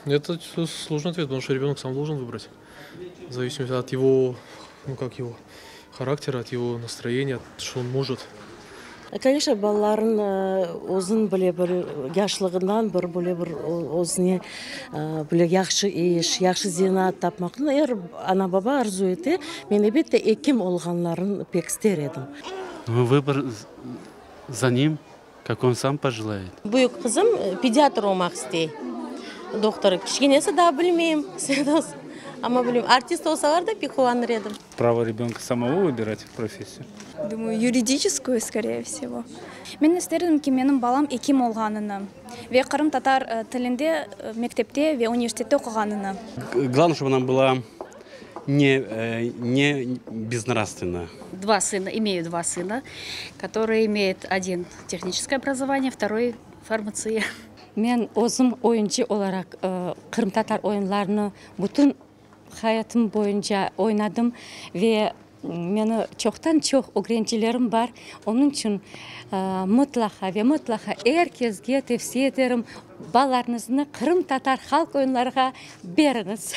Это сложный ответ, потому что ребенок сам должен выбрать. В зависимости от его, ну как его, характера, от его настроения, что он может. Конечно, balaların özün bile bir yaşlığından bir böyle bir özüne böyle yahşı iş, yahşı zenaat tapmaqnı er ana baba arzu ete. Men elbette ekim olğanların pek ister edim. Ну, выбор за ним, как он сам пожелает. Büyük qızım pediatr olmaq istey. Doktor. Kiçkenesi daa bilmeyim. Amma bilmeyim. Artist olsalar da pek quvanır edim. Право ребенка самого выбирать профессию. Думаю, юридическую, скорее всего. Men isterim ki, menim balam ekim olğanını ve qırımtatar tilinde mektepte ve universitette oquğanını. Главное, чтобы она была не безнравственна. Два сына, имею два сына, которые имеют один техническое образование, второй фармация. Men özüm oyuncı olaraq qırımtatar oyunlarını bütün hayatım boyunca oynadım ve meni çoqtan çoq ögrencilerim bar. Onıñ içün mıtlaqa ve mıtlaqa er kesge tevsiye eterim: balalarıñıznı qırımtatar halq oyunlarğa beriñiz.